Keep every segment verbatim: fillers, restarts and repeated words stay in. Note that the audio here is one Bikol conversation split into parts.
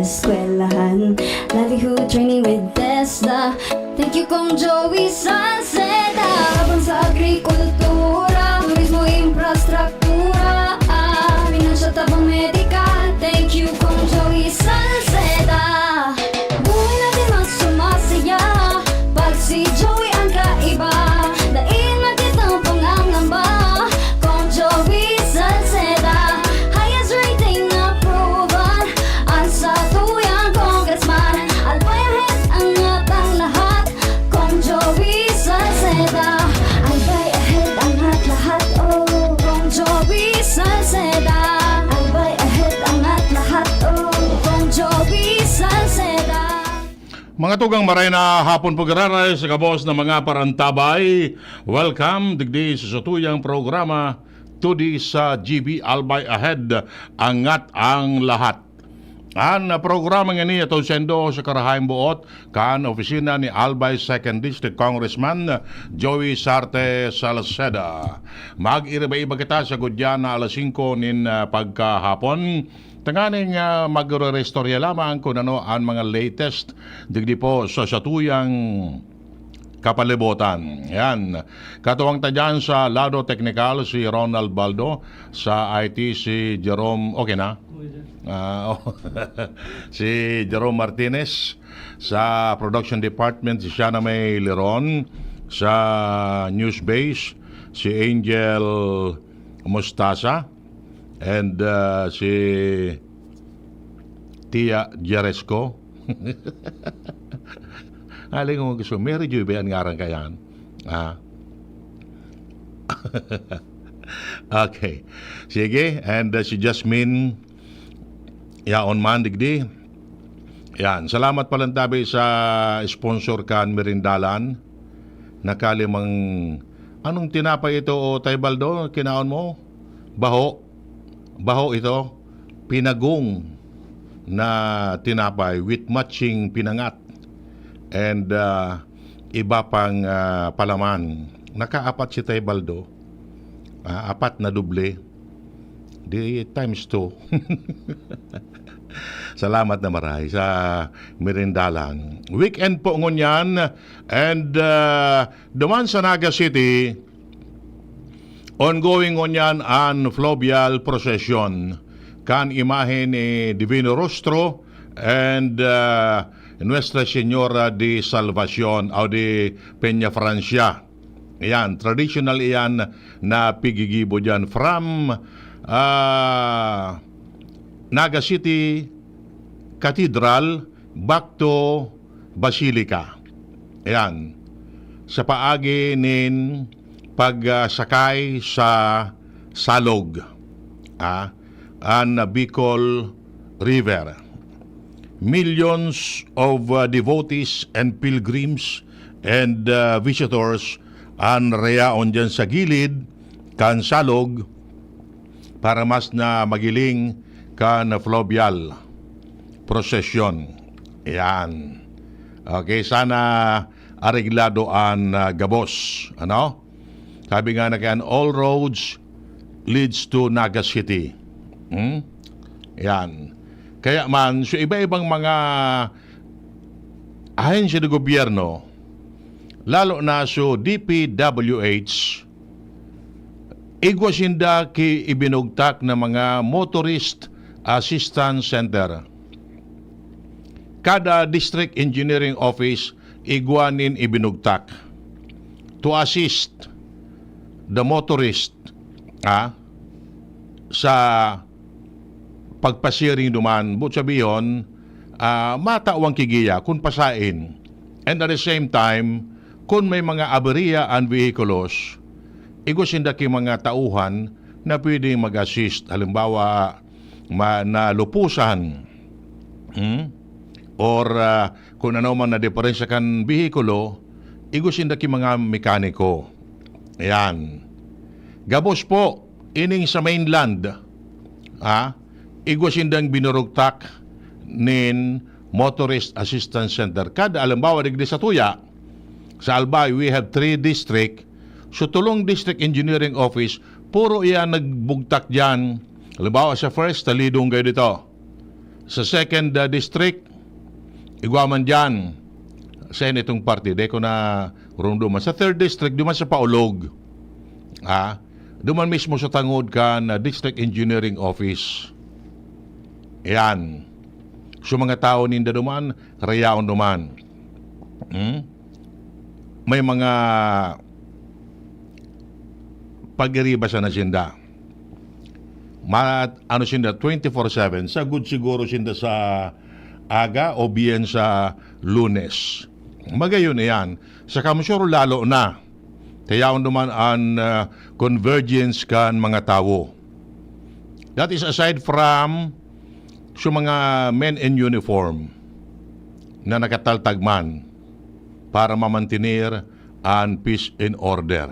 Eskwelahan, livelihood training with TESDA. Thank you, Kong Joey Salceda. Habang sa agrikultura, turismo, infrastruktura, ah, pinansyal, tabang medikal. Thank you, Kong Joey Salceda. Buhay natin mas sumasaya pag si Joey ang kaiba. Dai na kitang pangangamba, Kong Joey Salceda. Highest rating na proven ang satuyang congressman. Albay ahead, angat ang lahat, Kong Joey Salceda. Albay ahead, angat lahat, oh, Kong Joey Salceda. Albay ahead, angat lahat, oh, Kong Joey Salceda. Mga tugang, maray na hapon po giraray sa gabos na mga parantabay. Welcome digdi sa satuyang programa, Today sa G B, Albay Ahead, Angat ang Lahat. An programa ngani aton saindo sa karahayang boot kan opisina ni Albay Second District Congressman Joey Sarte Salceda. Mag-iriba-iba kita sa gudyan na alas singko nin, ah, pagkahapon. Tanganing, ah, magre-restorya lamang kun ano an mga latest digdi po sa satuyang kapalibutan. Yan. Katuwang ta dyan sa lado teknikal si Ronald Baldo, sa I T si Jerome, okay na? Ah, oh. Si Jerome Martinez, sa production department si Shana May Leron, sa news base si Angel Mostasa, and, ah, si Tia Jeresco. Aling mo gusto, Mary Joy ba yan ngaran ka yan? Ah. Okay. Sige, and, uh, si Jasmine, yaon man, digdi. Yan, salamat palantabi sa sponsor kan Merindalan. Nakalimang, anong tinapay ito, o Tay Baldo, kinaon mo? Baho. Baho ito. Pinagong na tinapay with matching pinangat. And, uh, iba pang, uh, palaman. Nakaapat si Tay Baldo. Ah, apat na doble. Di times two. Salamat na maray sa Merindalan. Weekend po ngunyan. And, uh, duman sa Naga City, ongoing ngunyan an fluvial procession kan imahe ni Divino Rostro and, uh, Nuestra Señora de Salvacion o de Peña Francia. Ayan, traditional iyan na pigigibo dyan from, ah, Naga City Cathedral back to Basilica. Ayan. Sa paagi nin pagsakay sa Salog, ah, an Bicol River. Millions of, uh, devotees and pilgrims and, uh, visitors an rayaon dyan sa gilid kan Salog para mas na magiling kan fluvial procession. Ayan. Okay, sana areglado an, ah, gabos. Ano? Sabi nga na kaya, "All roads leads to Naga City." Hmm? Yan. Kaya man, sa iba-ibang mga ahensya ng gobyerno, lalo na sa D P W H, igwa sinda ki ibinugtak na mga motorist assistance center. Kada district engineering office, igwa nin ibinugtak to assist the motorist, ah, sa pagpasiring duman. But sabihon, ah, matawan ki giya kun pasain. And at the same time, kun may mga aberya an vehikulos, igwa sinda ki mga tauhan na pwedeng mag-assist. Halimbawa, ma-, nalupusan, hmm? Or, ah, kun ano man na diferensya kan behikulo, igwa sinda ki mga mekaniko. Ayan. Gabos po, ining sa mainland, ah, igwa sindang binurugtak nin Motorist Assistance Center. Kada, halimbawa, digdi sa Tuya, sa Albay, we have three district. So, tulong district engineering office, puro iyan nagbugtak dyan. Halimbawa, sa first, sa Lidong kayo dito. Sa second, ah, district, igwa man diyan. Sa initong parte, di ko na rumduman. Sa third district, duman sa Paulog. Ah, duman mismo sa tangod kan, ah, District Engineering Office. Yan. So, mga tao ninda duman, rayaon duman. Hmm? May mga pagiriba sana sinda. Ma-, ano sinda, twenty-four seven. Sagod siguro sinda sa aga o biyan sa Lunes. Magayon iyan. Sa Kamsur, lalo na. Kaya naman an, ah, convergence kan mga tawo. That is aside from sa mga men in uniform na nakataltag man para mamantener an peace and order.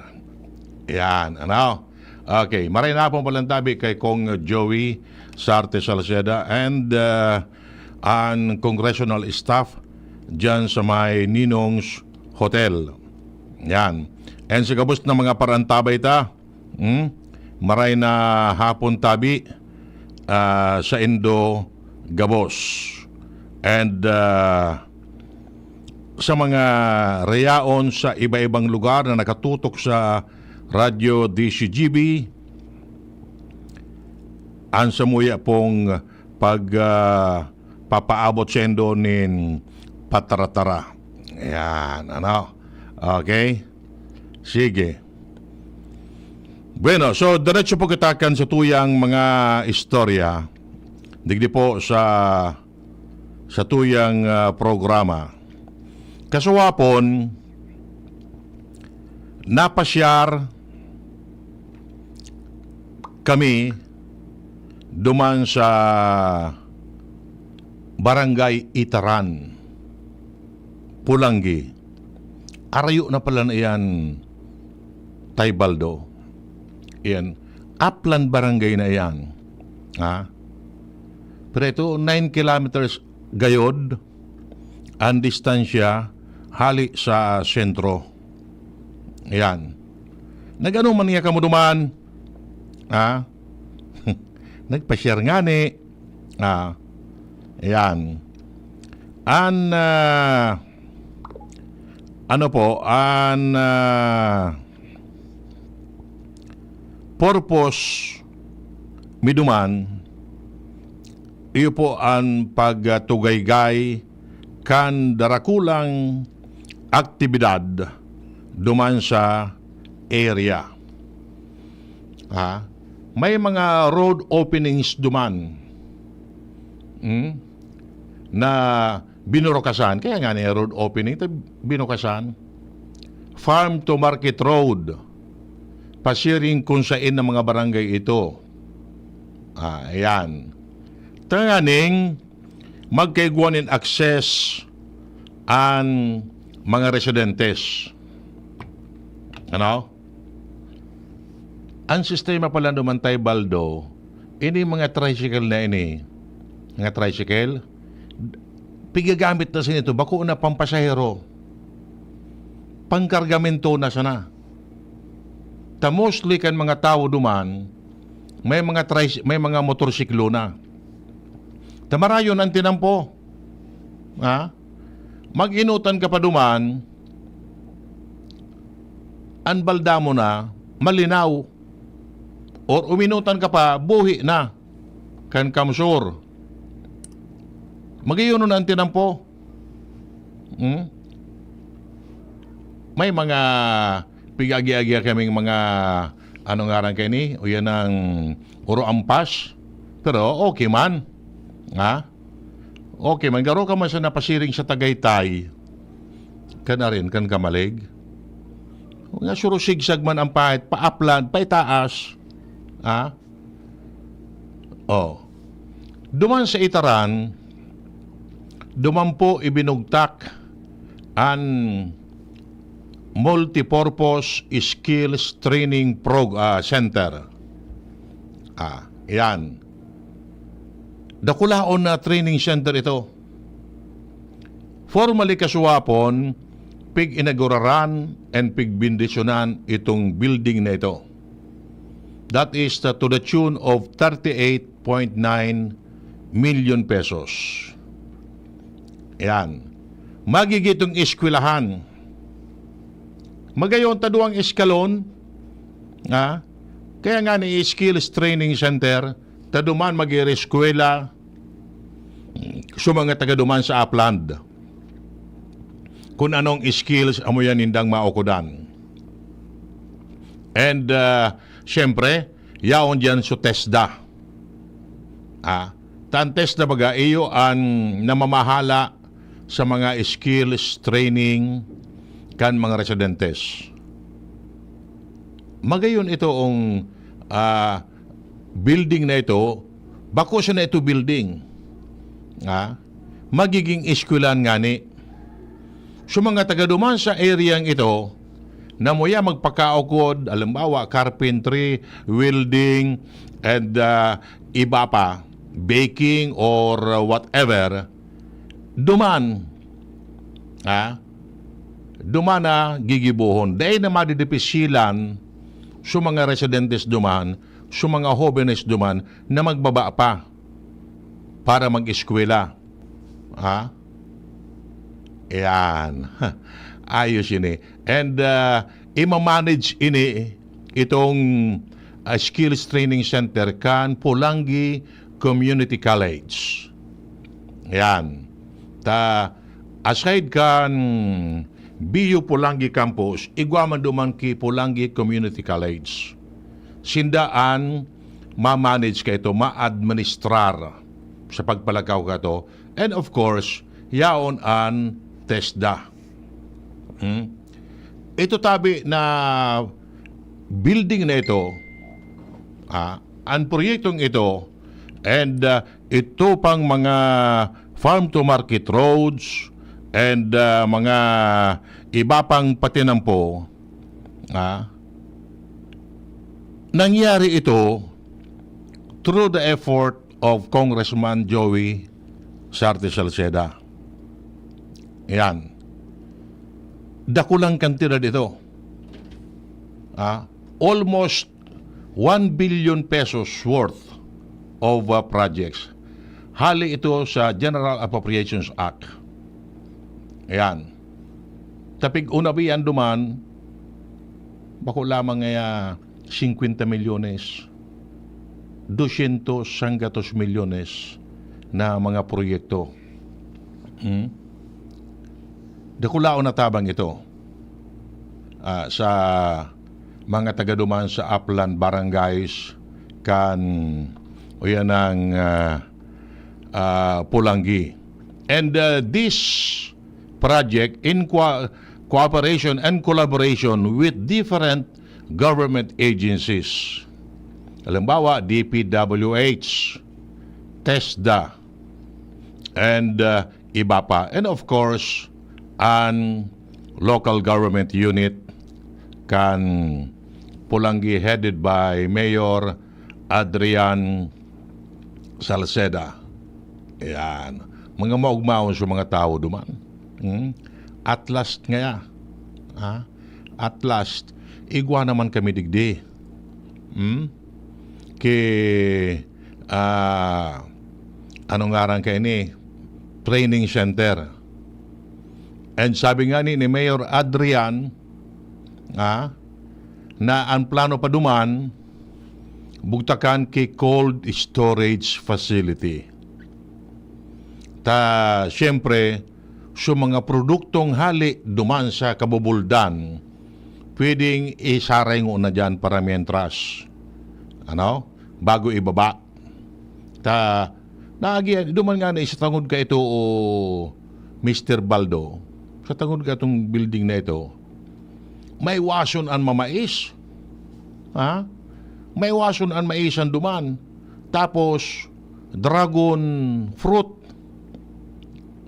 Yan, ano? Okay, maray na pong palantabi kay Kong Joey Sarte Salceda and, ah, an congressional staff dyan sa may Ninong's Hotel. Yan. And sa gabos na mga parantabay ta, hmm, maray na hapon tabi, ah, sa Indo gabos. And, ah, sa mga rayaon sa iba-ibang lugar na nakatutok sa Radyo D C G B, an samuya pong pag, ah, papaabot saindo nin patratara. Ayan, ano? Okay? Sige. Bueno, so diretso po kita kan sa tuyang mga istorya. Digdi po sa, sa tuyang, ah, programa. Kasuwapon, napasyar kami duman sa Barangay Itaran, Pulanggi. Arayo na pala na iyan, Tay Baldo. Iyan, Aplan Barangay na iyan. Ha? Pero ito, nine kilometers gayod an distansya hali sa sentro. Ayan. Nag-ano man niya kamo duman? Ha? Nagpa-share ngani. Ah, ayan. An, ah, ano po, an, ah, purpose mi duman, iyo po an pagtugaygay kan darakulang aktibidad duman sa area. Ha? May mga road openings duman, hmm, na binurukasan. Kaya nga niya road opening, ta-, binukasan. Farm to Market Road, pasiring kung sain ang mga barangay ito. Ah, ayan. Tanganing magkaigwa nin access an mga residentes. Ano? Ang sistema pala naman, Tay Baldo, ini mga tricycle na ini, mga tricycle, pigagamit na sa nito, bako na pampasahero, pangkargamento na sana. Ta mostly kan mga tawo duman, may mga tricy-, may mga motorsiklo na. Ta marayon ang tinampo. Ha? Mag-inutan ka pa duman, an balda mo na, malinaw. Or uminutan ka pa, buhi na. Kan Kamsur. Magayon na ang tinampo. Hmm? May mga pig-agi-agi kaming mga, ano ngaran kaini, o yan ang uro ampas. Pero okay man. Ha? Okay man. Garo ka man sa napasiring sa Tagaytay. Kan arin, kan Kamalig. Nga surusigsag man ang pahit, paaplan, paitaas. Ha? Oh. Duman sa Itaran, duman po ibinugtak an Multipurpose Skills Training Prog-, ah, Center. Ah, yan. Dakulaon na training center ito. Formally kasuwapon, pig-inauguraran and pigbindisyonan itong building na ito. That is, uh, to the tune of thirty-eight point nine milyon pesos. Yan. Magigitong eskwelahan. Magayon, ta duwang eskalon. Ha? Kaya nga ni Skills Training Center, ta duman mag-ireskwela sa mga taga duman sa Upland kung anong skills amo yan nindang maukodan. And, ah, siyempre, yaon diyan sa TESDA. Ah, ta an TESDA baga, iyo an namamahala sa mga skills training kan mga residentes. Magayon ito ang, ah, building na ito, bako siya na ito building. Ah, magiging eskwelahan ngani. So, mga taga duman sa area ito, na muya magpakaukod, halimbawa, carpentry, welding, and, ah, iba pa, baking or whatever, duman, ha? Duman na gigibohon. Dai na madidipisilan sa mga residentes duman, sa mga hobenes duman na magbaba pa para mag-eskwela. Ha? Ayan. Ayos ini. And, ah, ima-manage ini, itong, ah, Skills Training Center kan Polangui Community College. Ayan. Ta, aside kan B U Polangui Campus, igwa man duman ki Polangui Community College. Sinda an ma-manage kaito, ma-administrar sa pagpalakaw kaito. And of course, yaon an TESDA. Hmm? Ito tabi na building na ito, ah, ang proyektong ito, and, ah, ito pang mga farm to market roads, and, ah, mga iba pang patinampo, ah, nangyari ito through the effort of Congressman Joey Sarte Salceda. Yan. Dakulang kantidad ito. Ah, almost one billion pesos worth of, uh, projects. Hali ito sa General Appropriations Act. Ayan. Tapig unabi yan duman, bako lamang ngaya singkwenta milyones, dosyentos sanggatos milyones na mga proyekto. Hmm? Dakulaon na tabang ito, ah, sa mga taga duman sa Upland Barangays kan, o yan ang, ah, ah, Polangui. And, ah, this project in co-, cooperation and collaboration with different government agencies. Halimbawa, D P W H, TESDA, and, uh, iba pa. And of course, an local government unit kan Polangui, headed by Mayor Adrian Salceda. Yan. Mga maugmaon sa mga tawo duman. Hmm? At last ngaya, ha? At last, igwa naman kami digdi. Hmm? Ki, ah, ano ngaran kaini? Training center. And sabi nga ni, ni Mayor Adrian, ah, na ang plano pa duman, bugtakan ki cold storage facility. Ta, siyempre, so mga produktong hali duman sa Kabubuldan, pwedeng isarengo na diyan para mientras, ano, bago ibaba. Ta, naagi, duman nga na sa tangod ka ito, o Mister Baldo, sa tangod ka itong building na ito, maiwason an mamais. Ha? Maiwason an maisan duman. Tapos, dragon fruit.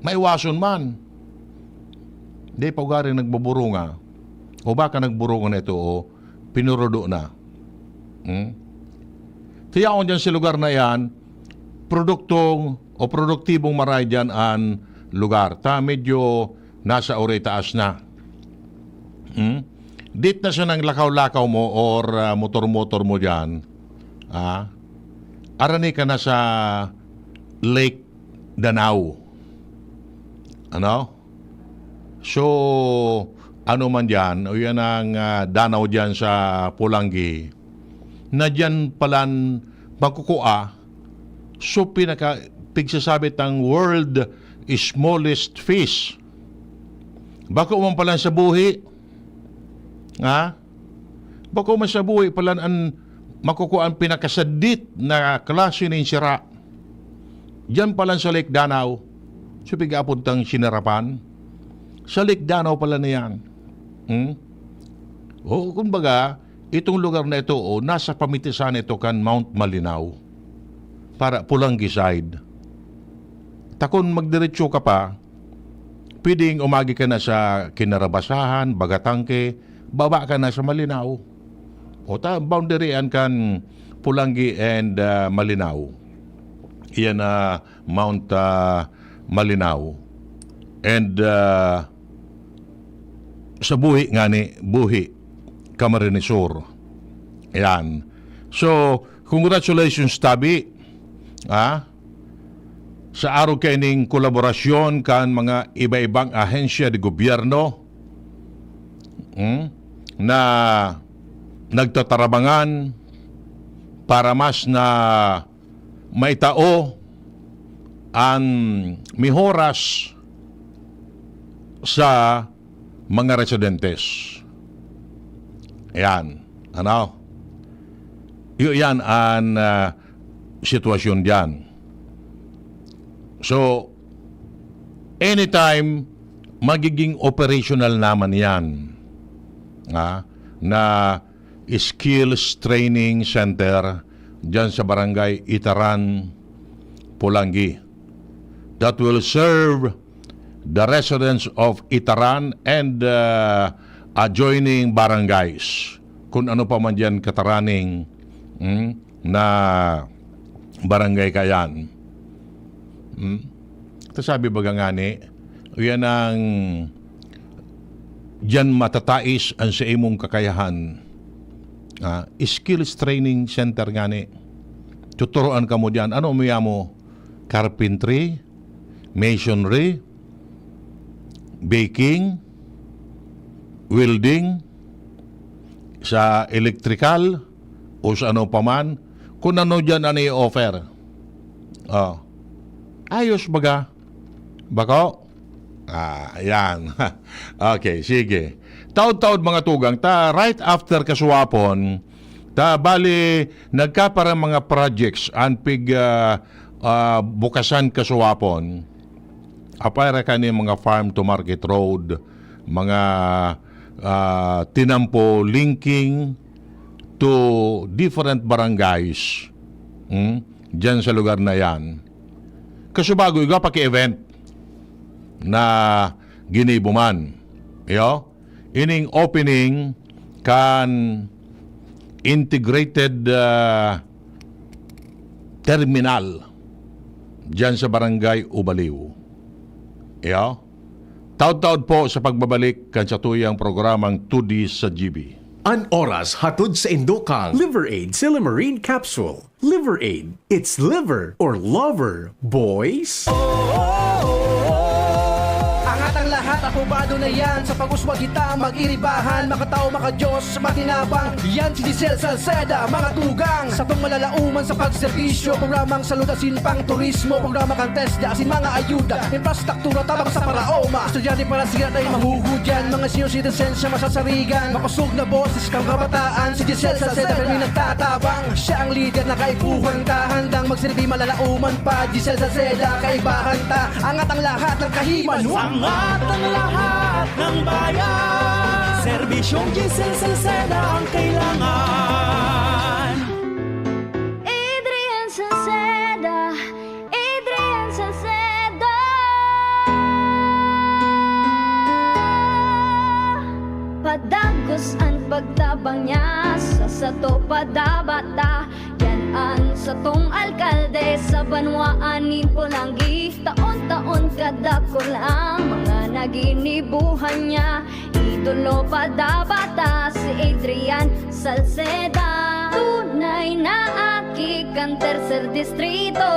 Maiwason man. Di pa ugaring nagbuburunga. O baka nagburunga na ito o pinurudo na. Hmm? Tiyaon dyan sa lugar na yan, produktong o produktibong maray dyan an lugar. Ta medyo nasa uri taas na. Hmm? Dit na siya nang lakaw-lakaw mo or, ah, motor-motor mo dyan. Ah? Arani ka na sa Lake Danao. Ano? So, ano man diyan, o yan ang, ah, danaw diyan sa Polangui, na diyan palan magkukua, so pinaka-, pigsasabi tang world smallest fish. Bako man palan sa buhi, ha? Bako man sa buhi palan an makukua an pinakasadit na klase nin sira. Diyan palan sa Lake Danao, so pig-aapod tang Sinarapan. Sa Lake Danao pala na yan. Hmm? O, kumbaga, itong lugar na ito, o, nasa pamitisan ito kan Mount Malinao. Para Polangui side. Ta kun magdiretso ka pa, pwedeng umagi ka na sa Kinarabasahan, Bagatangke, baba ka na sa Malinao. O ta, boundary an kan Polangui and, ah, Malinao. Iyan na Mount, ah, Malinao. And, ah, sa buhi ngani, buhi, Camarines Sur. Ayan. So, congratulations, tabi. Ah? Sa arog kaining kolaborasyon kan mga iba-ibang ahensya de gobyerno, hmm, na nagtatarabangan para mas na maitao an mehoras sa mga residentes. Ayan. Ano? Iyo yan an, ah, sitwasyon diyan. So, anytime, magiging operational naman yan, ha, na skills training center diyan sa Barangay Itaran, Polangui, that will serve the residents of Itaran and, uh, adjoining barangays. Kung ano pa man diyan kataraning, hmm, na barangay kayan. Hmm? Ito sabi baga ngani, yan ang diyan matatais ang sa imong kakayahan. Ah, skills training center ngani. Tuturuan kamo diyan. Ano umiya mo? Carpentry, masonry, baking, welding, sa electrical, o sa ano pa man. Kung ano diyan ang i-offer. Oh. Ayos baga. Bako? Ah, ayan. Okay, sige. Taod-taod, mga tugang, ta right after kasuwapon, ta bali, nagkapara mga projects an pig, ah, ah, bukasan kasuwapon. Apay ra kani mga farm to market road, mga, ah, tinampo linking to different barangays, hmm, diyan sa lugar na yan. Kasubago, igwa pa ki event na ginibo man. Iyo, ining opening kan integrated, ah, terminal diyan sa Barangay Ubaliw. Iyo, taod-taod po sa pagbabalik kan satuyang programang Tudi sa G B. An oras hatod sa indokang Liver Aid Silymarin Capsule. Liver Aid. It's liver or lover, boys. Angat ang lahat, apobado na yan. Sa pag-uswag kita, mag-iribahan, makatao, makadiyos, matinabang. Yan si Giselle Salceda, mga tugang. Satong malalauman sa pagserbisyo, programang salud asin pang turismo, programa kan TESDA asin mga ayuda, infrastruktura tabang sa paraoma. Estudyante para siya tayo mahuhudyan, mga senior citizens siya masasarigan. Makosog na boses kang kabataan, si Giselle Salceda, pero nagtatabang. Siya ang lider na kaipuhan ta, handang magsilbi malalauman pa. Giselle Salceda, kaibahan ta, angat ang lahat ng kahiman. Angat ang lahat ng bayan. Serbisyong Giselle Salceda ang kailangan. Adrian Salceda, Adrian Salceda. Padagos an pagtabang niya, sa sato padabata. Yan an satong alkalde sa banwaan nin Polangui. Taon-taon kadakul ang mga naginibuhan niya. Idolo padabata si Adrian Salceda. Tunay na aki kan Tercer Distrito.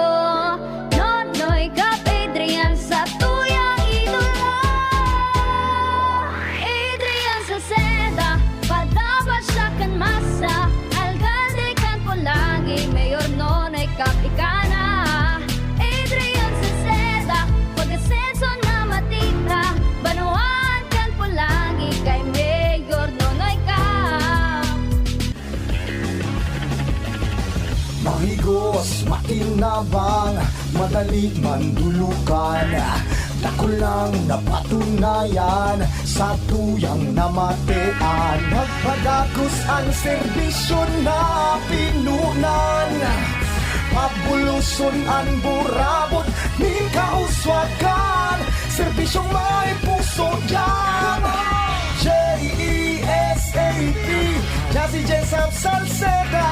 Bang madali mandulukan, dakulang napatunayan sa tuyang namatean. Nagpadagos an serbisyo na pinunan, pabuloson an burabot nin kauswagan. Serbisyong may puso diyan. J E S A P, diyan si Jesap Salceda.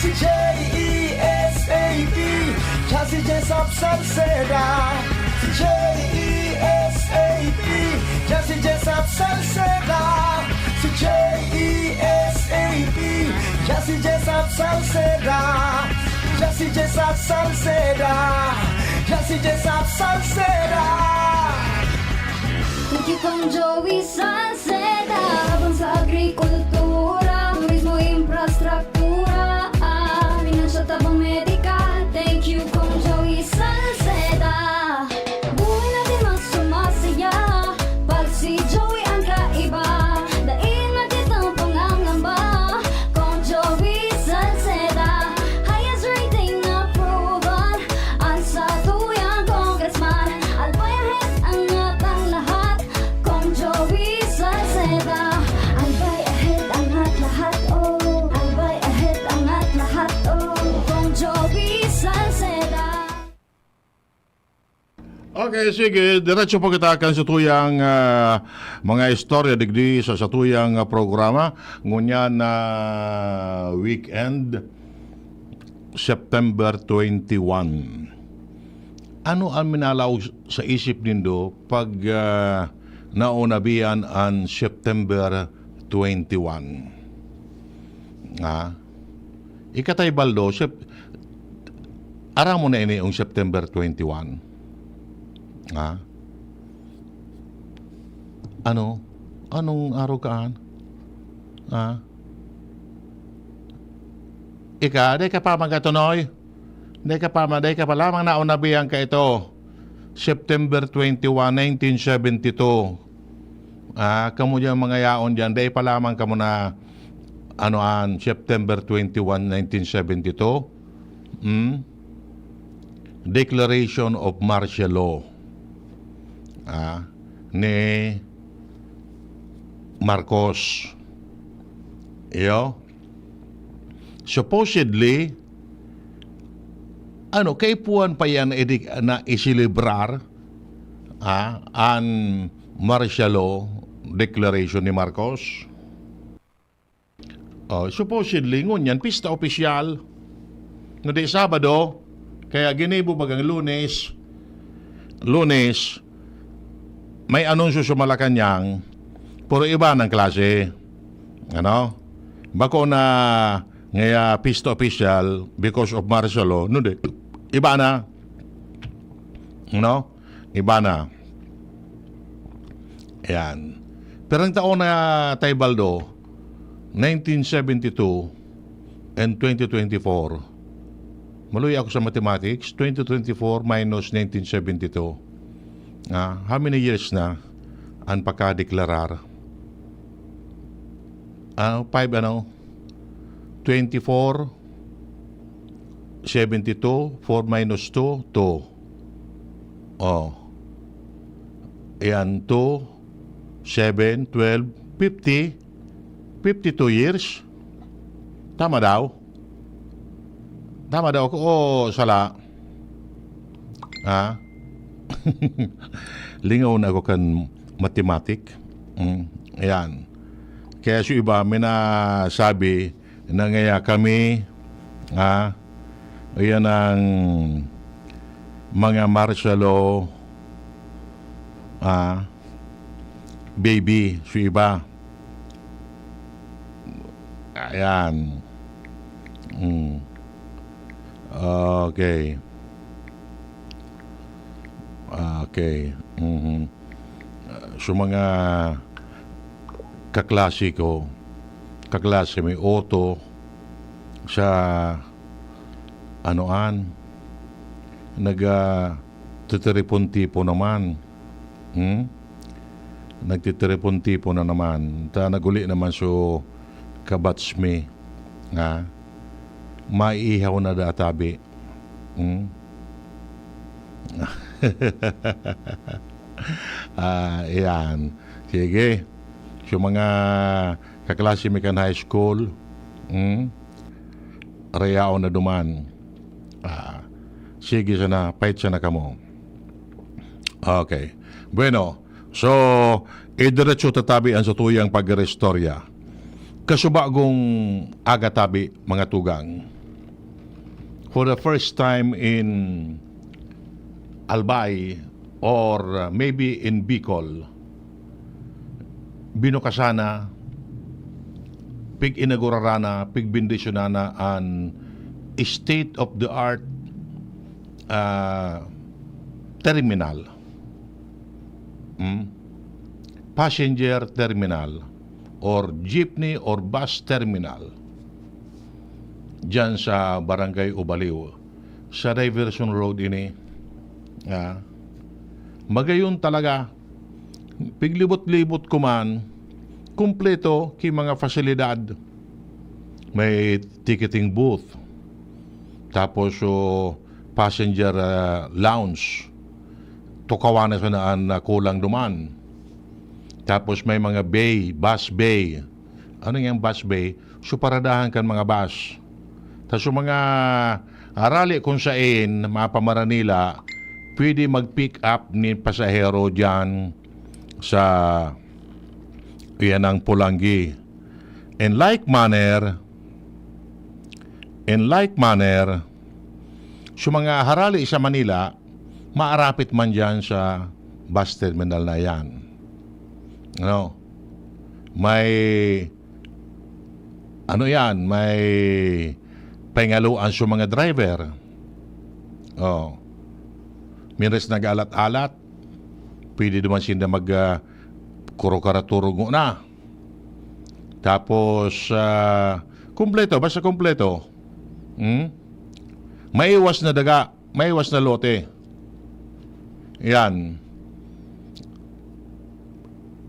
Si J E S A P, diyan si Jesap Salceda. Si J E S A P, diyan si Jesap Salceda. Si J E S A P, diyan si Jesap Salceda. Diyan si Jesap Salceda. Diyan si Jesap Salceda. Thank you, Kong Joey Salceda. Tabang sa agrikultura, turismo, infrastruktura, ah, pinansyal, tabang medikal. Thank you, Kong Joey Salceda. Buhay natin mas sumasaya pag si Joey ang kaiba. Dai na kitang pangangamba, Kong Joey Salceda. Highest rating na proven, ang satuyang congressman. Albay ahead, angat ang lahat, Kong Joey Salceda. Albay ahead, angat lahat, oh. Albay ahead, angat lahat, oh. Kong Joey Salceda. Okay, sige. Diretso po kita kan satuyang, ah, mga istorya digdi sa satuyang, ah, programa. Ngunyan na weekend, September twenty-one. Ano ang minalaog sa isip nindo pag, ah, naunabihan an September twenty-one? Ha? Ika, Tay Baldo, Sep-, aram mo na ini yung September twenty-one? Ha? Ano? Anong araw kaan? Ha? Ika, dai ka pa magatunoy? Dai ka pa ma-, dai ka pa lamang naunabihan ka ito. September twenty-one, nineteen seventy-two. Ah, kamo diyan, mga yaon diyan, dai pa lamang kamo na, ano, an September twenty-one, nineteen seventy-two? Hmm? Declaration of martial law, ah, ni Marcos. Iyo. Supposedly, ano, kaipuhan pa yan idi-, na iselebrar, ah, an martial law declaration ni Marcos? Oh, supposedly, ngunyan, pista opisyal. Kundi Sabado, kaya ginibo bagang Lunes. Lunes, may anunsyo sa Malacañang, pero iba ng klase. Ano? Bako na ngaya pista opisyal because of martial law, kundi iba na. No? Iba na. Ayan. Pero ang taon na, Tay Baldo, nineteen seventy-two and twenty twenty-four. Maluya ako sa mathematics, twenty twenty-four minus nineteen seventy-two. Ah, how many years na ang pagkadeklarar? Ah, five, ano? Twenty-four, seventy-two, four minus two, two. Oh. Ayan, two, seven, twelve, fifty, fifty-two years. Tama daw? Tama daw ako o sala? Ha? Lingaw na ako kan mathematic. Mm, ayan. Kaya sa iba, may nasabi na ngaya kami, ha? Ayan ang mga martial law, ha? Baby, sa iba. Ayan. Mm. Okay. Okay. Mhm. Ah, sa mga kaklase ko, kaklase mi, Otto, sa, ano, an, nag, ah, titiripon-tipon naman. Hmm? Nagtitiripon-tipon na naman. Ta naguli naman so kabatch mi, ha? Maiihaw na da tabi. Hmm? Ah, iyan. Sige. So, mga kaklase mi kan high school, hmm? Rayaon na duman. Ah, sige sana, pait sana kamo. Okay. Bueno, so, idiretso ta tabi an satuyang pag-iristorya. Kasubagong aga tabi, mga tugang. For the first time in Albay or, uh, maybe in Bicol, binukasana, pig-inagurarana, pigbendisyonana an state-of-the-art, ah, terminal. Hmm? Passenger terminal or jeepney or bus terminal diyan sa Barangay Ubaliw, sa Diversion Road ini. Ah, magayon talaga. Piglibot-libot ko man, kumpleto ki mga pasilidad. May ticketing booth. Tapos, so, passenger, ah, lounge. Tukawan na sana an, ah, kulang duman. Tapos may mga bay, bus bay. Ano yang bus bay? So, paradahan kan mga bus. Tas yung mga, ah, rali kung sain, mga pamaranila, pwede mag-pick up ni pasahero diyan sa, iyan ang Polangui. In like manner, in like manner, so mga harali sa Manila, maarapit man diyan sa bus terminal na yan. Ano? May, ano yan, may pengaloan sa mga driver. Oh. Minres nag-alat-alat, pwede naman sinda mag, ah, kuro-karaturog na. Tapos, ah, kumpleto, basta kumpleto. Hmm? Maiwas na daga, maiwas na lote. Yan.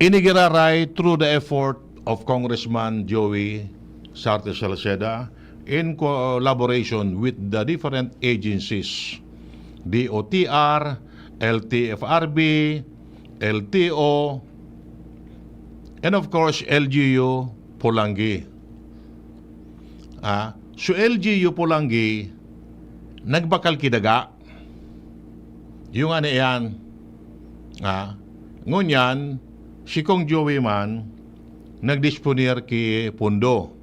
Ini giraray through the effort of Congressman Joey Sarte Salceda in collaboration with the different agencies, D O T R, L T F R B, L T O, and of course, L G U Polangui. Ah, so L G U Polangui, nagbakal ki daga. Yung ano yan. Ah, ngunyan, si Kong Joey man, nagdisponer ki pondo.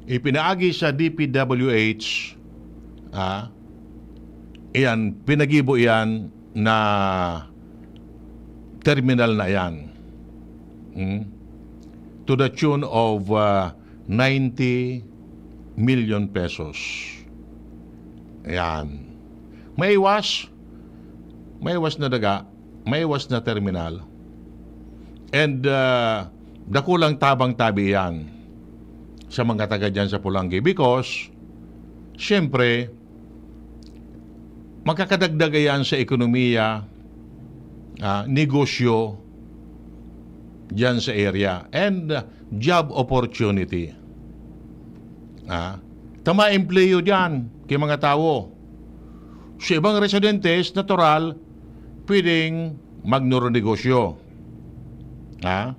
Ipinaagi sa D P W H, ah, iyan, pinagibo iyan na terminal na iyan. Hmm? To the tune of, ah, ninety million pesos. Ayan. Maiwas. Maiwas na daga. Maiwas na terminal. And, ah, dakulang tabang tabi yan sa mga taga dyan sa Polangui. Because, siyempre, makakadagdag yan sa ekonomiya, ah, negosyo dyan sa area. And, ah, job opportunity. Ah, ta maempleyo diyan ki mga tawo. Sa ibang residentes, natural, pwedeng magnonegosyo. Ha?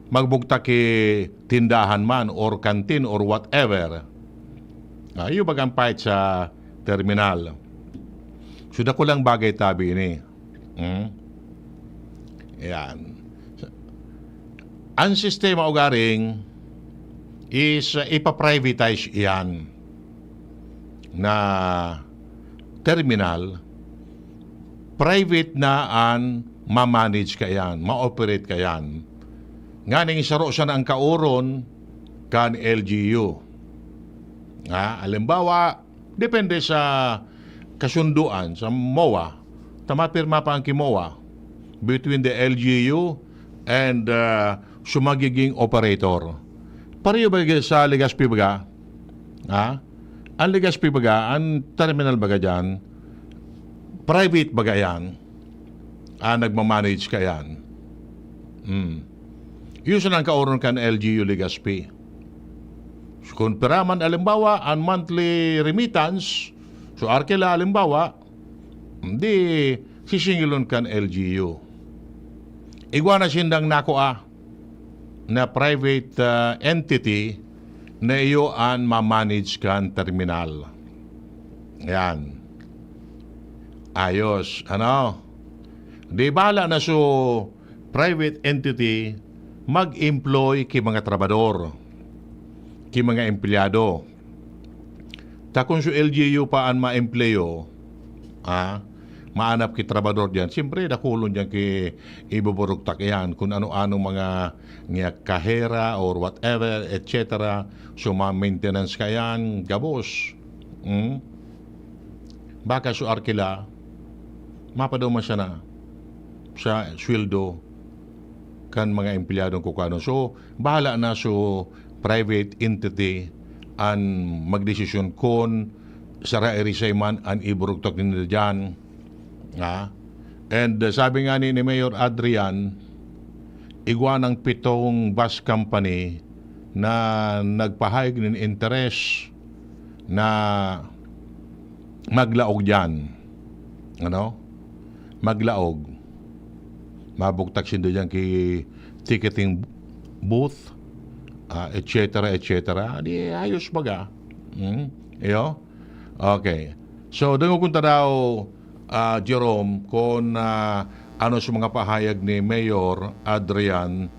Magbugtak ki tindahan man or kantin or whatever. Ah, iyo bagang pahit sa terminal. So, dakulang bagay tabi ini. Hmm? Ayan. Ang sistema ugaring is, uh, ipa-privatize iyan na terminal, private na an ma-manage kaiyan, ma-operate kaiyan. Nganing saro sana ang kaoron kan L G U. Ha? Halimbawa, depende sa kasunduan sa MOA, ta mapirma pa ang ki-MOA between the L G U and, uh, sa magiging operator. Pareho ba sa Legazpi baga? Ha? Ang Legazpi baga, ang terminal baga dyan, private baga yan. Ah, nagmamanage kaiyan. Hmm. Iyo sana ang kaoron kan L G U Legazpi. So, kun pira man, alimbawa, an monthly remittance, so, arkila, alimbawa, di sisingilon kan L G U. Igwa na sindang nakua na private, ah, entity na iyo an ma-manage kan terminal. Yan. Ayos. Ano? Di bahala na so private entity mag-employ ki mga trabador, ki mga empleyado. Ta kun so L G U pa an maempleyo, ah, maanap ki trabador diyan, siyempre, dakulon diyan ki ibuburugtak iyan, kun ano-ano mga, nga kahera or whatever, et cetera. So, ma-maintenance ka iyan, gabos. Hmm? Baka so arkila, mapaduman siya na sa sweldo kan mga empleyadong kukano. So, bahala na so private entity an magdesisyon kun sara irisay man an iburugtak ninda diyan. Ha? And, uh, sabi nga ni, ni Mayor Adrian, igwa ng pitong bus company na nagpahayag nin interes na maglaog diyan. Ano? Maglaog. Mabugtak sinda diyan ki ticketing booth, ah, et cetera, et cetera. Di ayos baga. Hmm? Iyo? Okay. So, dangogon ta daw, ah, Jerome, kun, ah, ano sa mga pahayag ni Mayor Adrian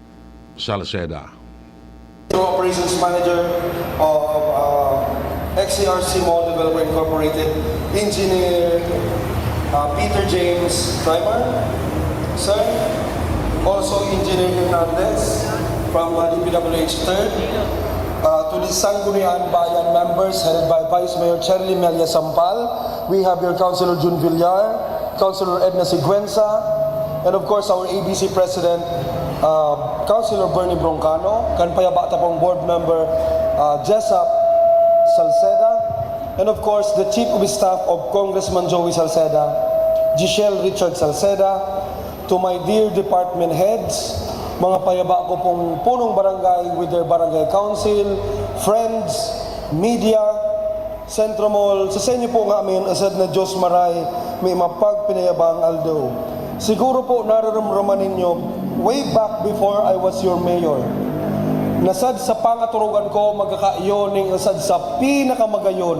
Salceda. Operations Manager of uh, X C R C Mall Developer Incorporated, Engineer uh, Peter James Trimer, sir. Also, Engineer Hernandez from uh, D P W H third. Uh, to the Sangguniang Bayan members, headed by Vice Mayor Charlie Melia Sampal, we have your Councilor Jun Villar, Councilor Edna Siguenza, and of course, our A B C President, uh, Councilor Bernie Broncano, kan payaba ta pong Board Member, uh, Jessup Salceda, and of course, the Chief of Staff of Congressman Joey Salceda, Giselle Richard Salceda, to my dear department heads, mga payaba ko pong punong barangay with their barangay council, friends, media, Centro Mall, sa inyo po nga amin, asad na Diyos maray, may mapagpinayabang aldaw. Siguro po nararamdaman ninyo, way back before I was your mayor, nasad sa pangaturugan ko, magkakayo ning asad sa pinakamagayon,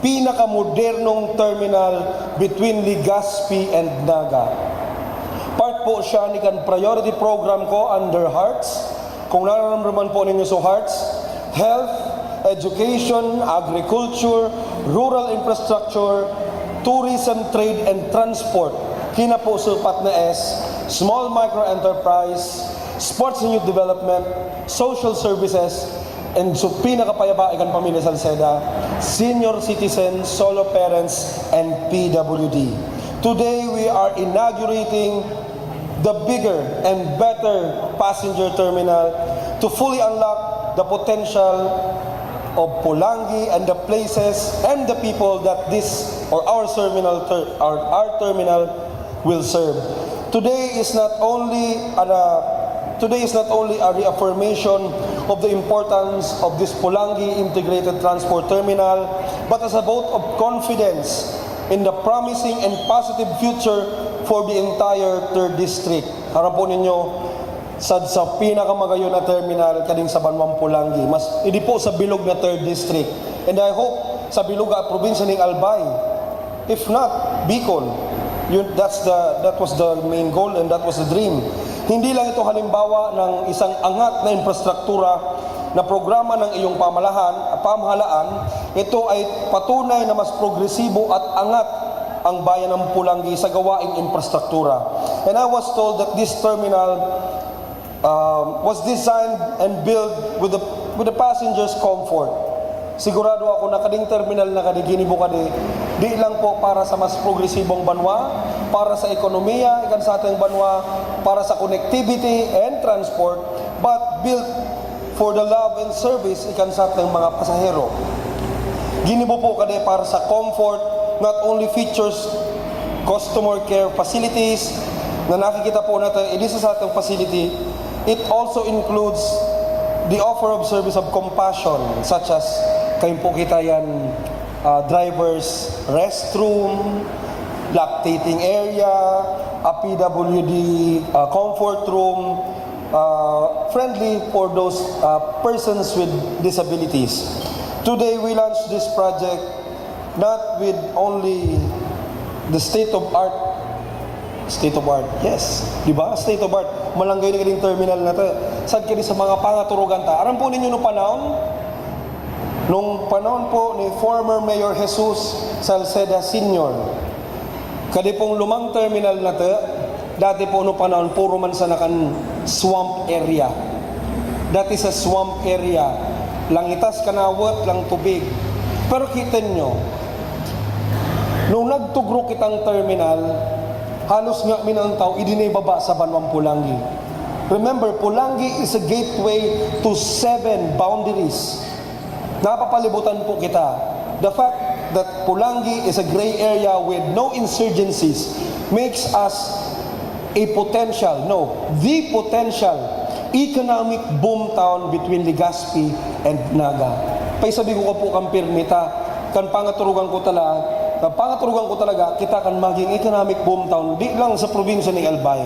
pinakamodernong terminal between Legazpi and Naga. Part po siya ni kan priority program ko under HARTS. Kung nararamdaman po ninyo sa HARTS, health, education, agriculture, rural infrastructure, tourism, trade, and transport. Kinapusupat na S, small micro enterprise, sports and youth development, social services, and so pinakapayaba ikan pamilya Salceda, senior citizens, solo parents, and P W D. Today, we are inaugurating the bigger and better passenger terminal to fully unlock the potential of Polangui and the places and the people that this or our terminal ter- our, our terminal will serve. Today is not only an, uh, today is not only a reaffirmation of the importance of this Polangui Integrated Transport Terminal, but as a vote of confidence in the promising and positive future for the entire third district. Harap po ninyo, sad sa pinakamagayon na terminal kading sa banwang Polangui. Mas, idi po sa bilog na third district. And I hope sa bilog na probinsya ning Albay. If not, Bicol. Yun, that's the, that was the main goal and that was the dream. Hindi lang ito halimbawa ng isang angat na infrastruktura na programa ng iyong pamalahan, pamahalaan, ito ay patunay na mas progresibo at angat ang bayan ng Polangui sa gawaing infrastruktura. And I was told that this terminal um, was designed and built with the, with the passengers' comfort. Sigurado ako na kading terminal na kadi, ginibo kadi, di lang po para sa mas progresibong banwa, para sa ekonomiya ikan sa ating banwa, para sa connectivity and transport, but built for the love and service ikan sa ating mga pasahero. Ginibo po kadi para sa comfort, not only features, customer care facilities na nakikita po natin, eh, dito sa ating facility, it also includes The offer of service of compassion, such as kayo po kita yan, uh, driver's restroom, lactating area, a P W D uh, comfort room, uh, friendly for those uh, persons with disabilities. Today we launched this project not with only the state of art, state of art, yes, di ba? State of art. Malanggay na ganing terminal na to. Sad kini sa mga pangaturugan ta. Aram po ninyo nung panahon? Nung panahon po ni former Mayor Jesus Salceda Senior, kadi pong lumang terminal na to, dati po nung panahon, puro man sana kan swamp area. That is a swamp area. Langitas kanawat, lang tubig. Pero kita nyo, nung nagtugro kitang terminal, halos nga minang tao, idinibaba sa Banwang Pulangi. Remember, Pulangi is a gateway to seven boundaries. Napapalibutan po kita. The fact that Pulangi is a gray area with no insurgencies makes us a potential, no, the potential economic boom town between Legazpi and Naga. Paisabi ko ka po kan pirmi ta, kan pangaturugan ko talaga, kan pangaturugan ko talaga, kita kan maging economic boom town, di lang sa probinsya ni Albay.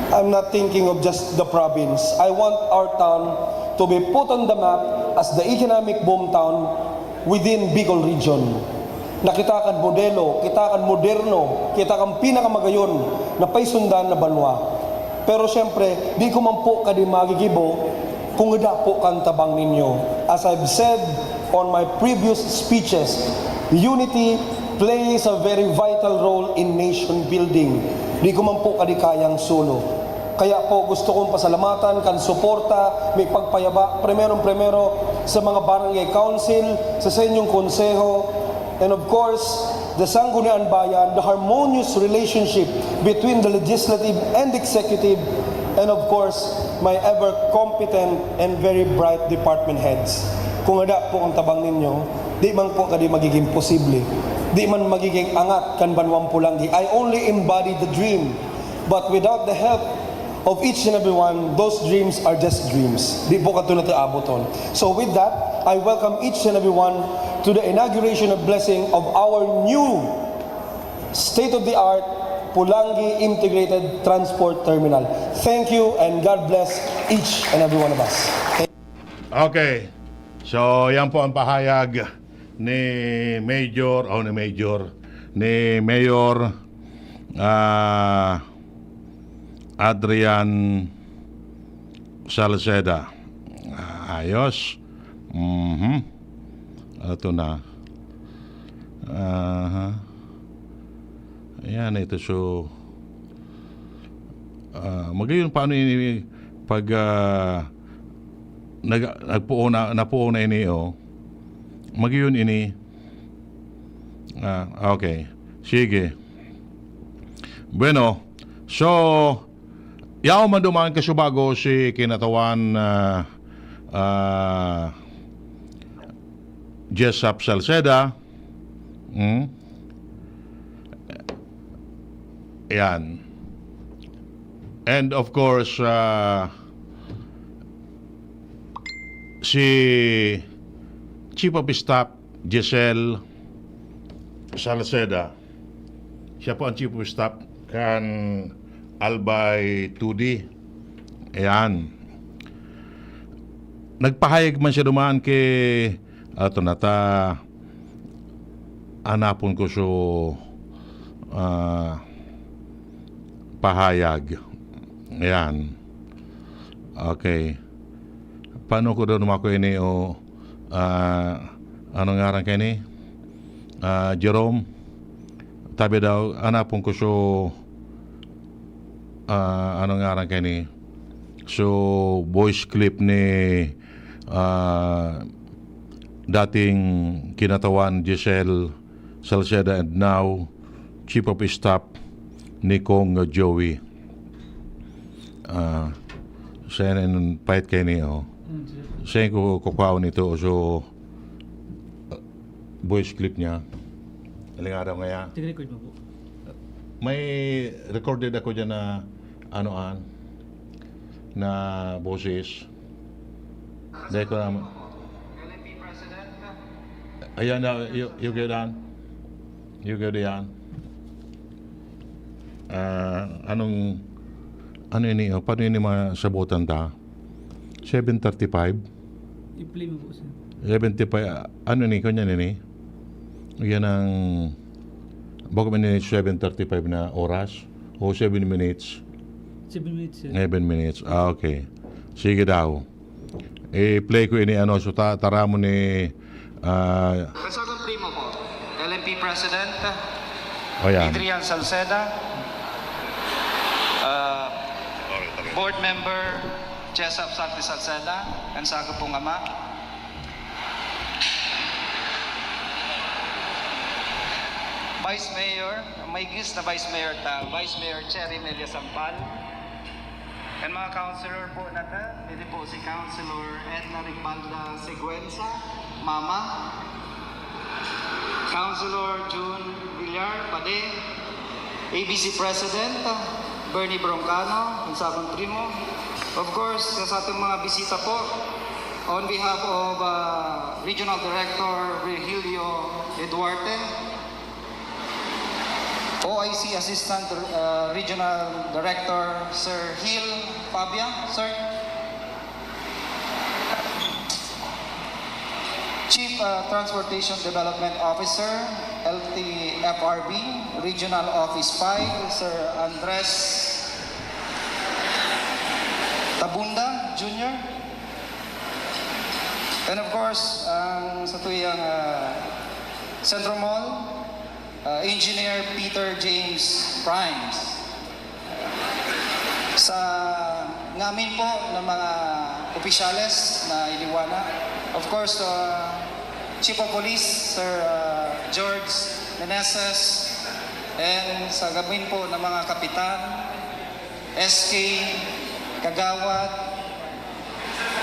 I'm not thinking of just the province. I want our town to be put on the map as the economic boom town within Bicol region. Na kita kan modelo, kita kan moderno, kita kan pinakamagayon na paisundan na banwa. Pero siyempre, di ko man po kadi magigibo kung wala po kan tabang ninyo. As I've said on my previous speeches, unity plays a very vital role in nation building. Di ko man po kadi kayang solo. Kaya po gusto kong pasalamatan kan suporta, may pagpayaba, primerong-primero sa mga barangay council, sa sa inyong konseho, and of course, the Sangguniang Bayan, the harmonious relationship between the legislative and executive, and of course, my ever competent and very bright department heads. Kung ada po ang tabang ninyo, di man po kadi magiging posible. Di man magiging angat kan Banwang Pulangi. I only embody the dream. But without the help of each and every one, those dreams are just dreams. Di po kato na ito abuton. So with that, I welcome each and every one to the inauguration of blessing of our new state-of-the-art Pulangi Integrated Transport Terminal. Thank you and God bless each and every one of us. Okay. So, yan po ang pahayag ni Major, o ni Major, ni Mayor ah, Adrian Salceda. Ah, ayos. Mhm. Ito na. Aha. Ayan, ito. So, ah, magayon paano ini pag ah, nag, nagpuo na, napuo na ini, oh. Magayon ini. Ah, okay. Sige. Bueno, so, yaon man duman kasubago si Kinatawan ah, ah, Jessup Salceda. Hmm? Yan. And of course, ah, si Chief of Staff Giselle Salceda. Siya po ang Chief of Staff kan Albay two D. Ayan. Nagpahayag man siya duman kay ato na ta anapon ko so ah, pahayag. Ayan. Okay. Paano ko daw mako ini o ah, ano ngaran kay ni? Ah, Jerome. Tabi daw, anapon ko so ah, ano ngaran kay ni? So, voice clip ni ah, dating Kinatawan Giselle Salceda and now Chief of Staff ni Kong Joey. Ah, siya na yung pahit kay ni, oh. Siya yung ku- kukuhaon nito, so, uh, voice clip niya. Aling araw ngaya. Tig-record mo po. May recorded ako dyan na, ano an, na boses. Dai ko naman. Ayan na, you, you go down. You go down. Ah, anong, ano ini, oh? Paano ini masabutan ta? Seven thirty-five? I-play mo po, sir. Seven thirty-five, ah, ano ni, kanya ni? Yan ang, bako man ni seven thirty-five na oras o seven minutes? Seven minutes, sir. Seven minutes. Ah, okay. Sige daw. I-play ko ini, ano, so ta-, taramon ni, ah, Kasagong primo po, L M P President, o yan. Adrian Salceda, ah, Board Member Jessup Santos Salceda, ang sago pong ama. Vice Mayor, may gis na Vice Mayor ta, Vice Mayor Cherry Melia Sampal. And mga councilor po natin, pwede po si Councilor Edna Ribalda Siguenza, Mama. Councilor June Villar Pade, A B C President, Bernie Broncano, ang sakong primo. Of course, sa ating mga bisita po, on behalf of, uh, Regional Director Virgilio Eduarte, O I C Assistant, uh, Regional Director Sir Gil Fabia, sir. Chief, uh, Transportation Development Officer, L T F R B, Regional Office five, Sir Andres Tabunda Junior. And of course, ang satuyang, uh, Centro Mall, uh, Engineer Peter James Primes. Sa ngamin po ng mga opisyales na iliwana, of course, uh, Chief of Police, Sir, uh, George Meneses, and sa ngamin po ng mga kapitan, S K, kagawad,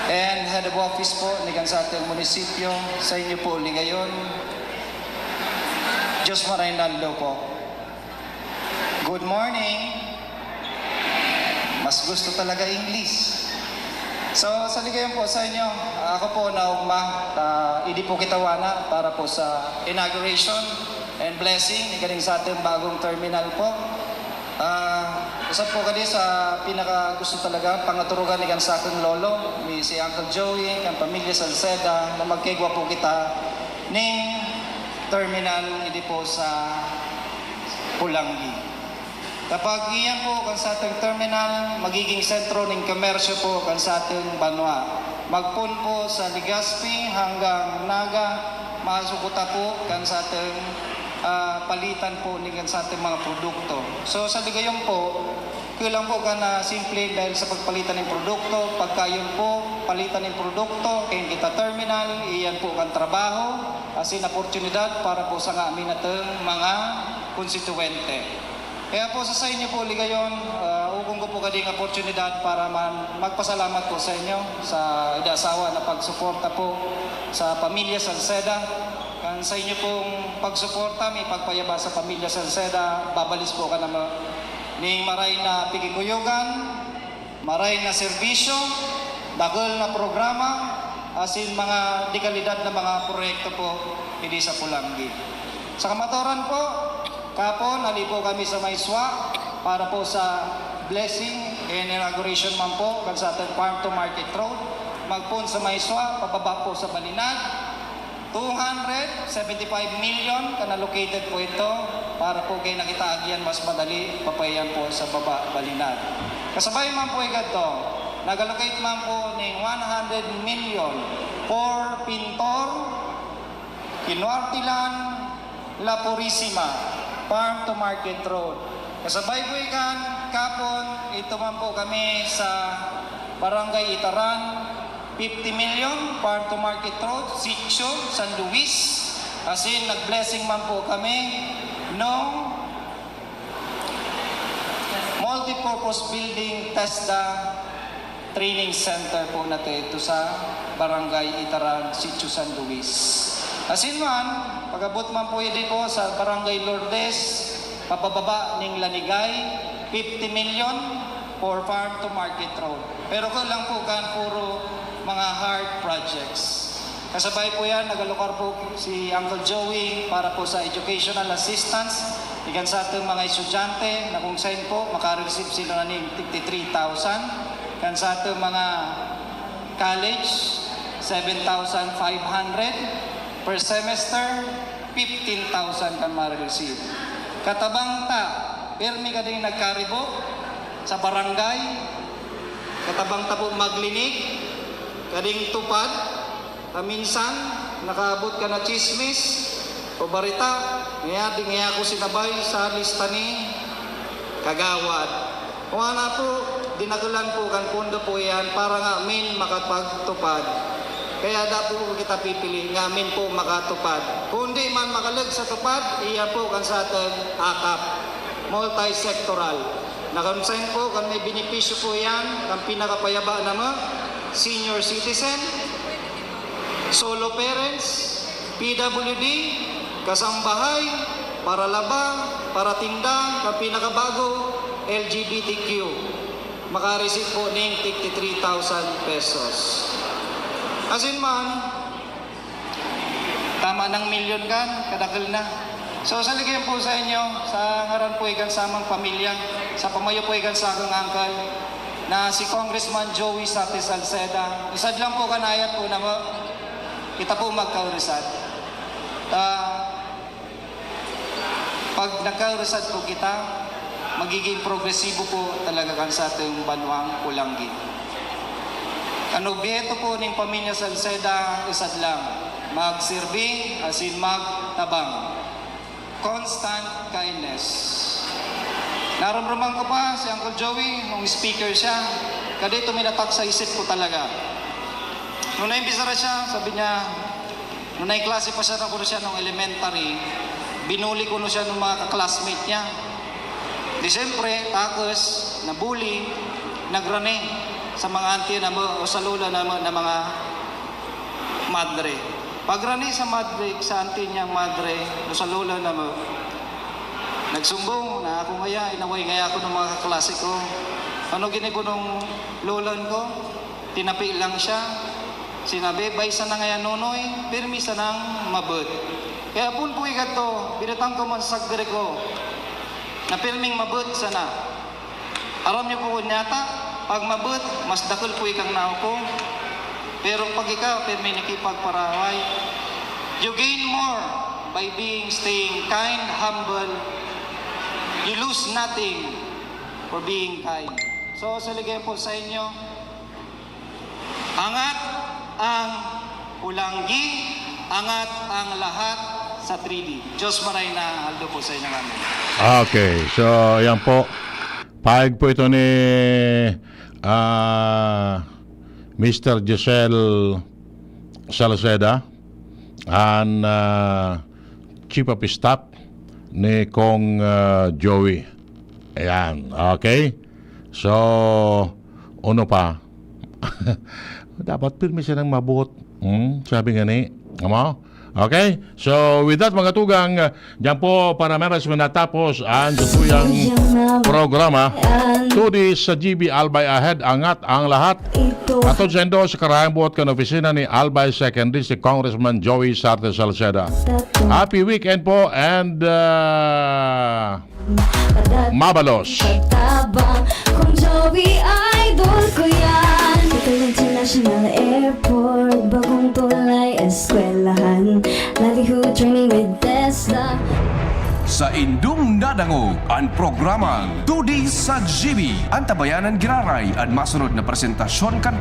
and head of office po ni kan sa ating munisipyo, sa inyo po lingayon. Diyos marhay na aldaw po. Good morning. Mas gusto talaga English. So, sa ligayon po sa inyo, ako po naugma, ah, idi po kita wana para po sa inauguration and blessing ni ganing sa ating bagong terminal po. Ah, isa po kadi sa pinaka gusto talaga pangaturugan ni kan sa aking lolo, ni si Uncle Joey, kan pamilya Salceda, na magkaigwa po kita ning terminal idi po sa Polangui. Kapag iyan po kan sa ating terminal, magiging sentro ning komersyo po kan sa ating banwa. Magpoon po sa Legazpi hanggang Naga, masugot ta po kan sa ating, ah, palitan po ni kan sa ating mga produkto. So, sa ligayon po, kulang po kan, ah, simple dahil sa pagpalitan ng produkto, pagkayon po, palitan ng produkto, kaya kita terminal, iyan po kan trabaho, asin oportunidad para po sa ngamin natong mga konstituwente. Kaya po sa, sa inyo po ligayon, ah, ugong ko po kading oportunidad para man magpasalamat po sa inyo sa ida-asawa na pagsuporta po sa pamilya Salceda. Kan sa inyo pong pagsuporta, may pagpayaba sa pamilya Salceda, babalis po ka na ma-, ning maray na pikikuyogan, maray na serbisyo, dakul na programa, asin mga dekalidad na mga proyekto po idi sa Polangui. Sa kamatoran po, kapon, ali po kami sa Maiswa para po sa blessing and inauguration man po kan sa ating farm to market road. Magpoon sa Maiswa, pababa po sa Balinad. Two hundred seventy-five million kan allocated po ito para po kay nakita agian mas madali, papayan po sa baba, Balinad. Kasabay man po igadto, nag-allocate man po ning one hundred million for Pintor, Kinuartilan, La Purisima, farm to market road. Kasabay po ikan, kapon, ito man po kami sa Barangay Itaran, fifty million, farm to market road, Sitio, San Luis. Asin, nag-blessing man po kami nung multipurpose building, TESDA, training center po na ito sa Barangay Itaran, Sitio San Luis. Asin man, pag-abot man po idi po sa Barangay Lourdes, papababa ning Lanigay, fifty million for farm to market road. Pero kulang po kan puro Mga heart projects. Kasabay po yan, nag-alokar po si Uncle Joey para po sa educational assistance ikan sa ating mga estudyante na kung saan po makareceive sila na ning fifty-three thousand. Kan sa ating mga college, seven thousand five hundred per semester, fifteen thousand kan ma-receive. Katabang ta, pirmi ka ding nagkaribo sa barangay, katabang ta po maglinig, kading tupad, ta minsan, nakaabot ka na chismis o barita, ngaya di ngaya ko sinabay sa lista ni Kagawad. Kung ana po, dinakulan po kan pondo po yan para nga min makapagtupad. Kaya da po kita pipili nga min po makatupad. Kung di man makalag sa tupad, iya po kan sa atag akap, multi-sectoral. Na kung saan po, kan may benepisyo po yan, kan pinakapayaba na mga senior citizen, solo parents, P W D, kasambahay, paralaba, paratinda, kan pinakabago, L G B T Q. Makareceive po ning fifty-three thousand pesos. Asin man, tama ng milyon kan, kadakul na. So, sa ligay po sa inyo, sa ngaran po ikan samang pamilya, sa pamayo po ikan sa akong uncle, na si Congressman Joey Sate Salceda. Usad lang po kanayat po na mo, kita po magkaurusad. Ah, pag nagkaurusad po kita, magiging progresibo po talaga kan sa atong banwang Polangui. An obheto po ning pamilya Salceda, usad lang, magsirbi asin magtabang. Constant kindness. Naromroman ko pa si Uncle Joey nung speaker siya. Kadito minatak sa isip ko talaga. Nung naimbisara siya, sabi niya, nung naiklase pa siya, ako siya nung elementary, binuli ko no siya ng mga ka-classmate niya. Di siyempre, takos, nabuli, nagrani sa mga auntie na mo, o sa lola na mo, na mga madre. Pagrani sa madre, sa auntie niyang madre, o sa lola na mo, nagsumbong na ako ngaya, inaway ngaya ako ng mga kaklase ko. Ano ginibo nung lolan ko? Tinapi lang siya. Sinabi, "Bay sana ngaya, Nonoy, pirmi sanang mabot." Kaya pun po ikato, binutang ko man sa sagdiri ko, na pirming mabot sana. Aram niyo po kun nyata, pag mabot, mas dakul po ikang nahukom. Pero pag ikaw, pirmi nakipagparaway, you gain more by being, staying kind, humble. You lose nothing for being kind. So, sa ligay po sa inyo, angat ang Polangui, angat ang lahat sa three D. Diyos maray na aldo po sa inyo kami. Okay, so yan po. Pahayag po ito ni ah, Mister Giselle Salceda, an ah, Chief of Staff ni Kong ah, Joey. Ayan, okay? So, ano pa? Dapat pirmi siya ng mabot. Hmm? Sabi nga ni, ama? Okay? So, with that, mga tugang, diyan po para meron siya natapos ang tutuyang programa. Tudis sa G B Albay Ahead, angat ang lahat. Atod sa indo sa karayang buot kan opisina ni Albay Secondary, si Congressman Joey Sarte Salceda. Happy weekend po and uh, mabalos. Tabang, kung Joey idol ko yan. Little International Airport, bagong tulay, eskwelahan. Livelihood training with TESDA. Sa indong nadangog an programang Tudi sa G B. Antabayanan giraray an masunod na presentasyon kan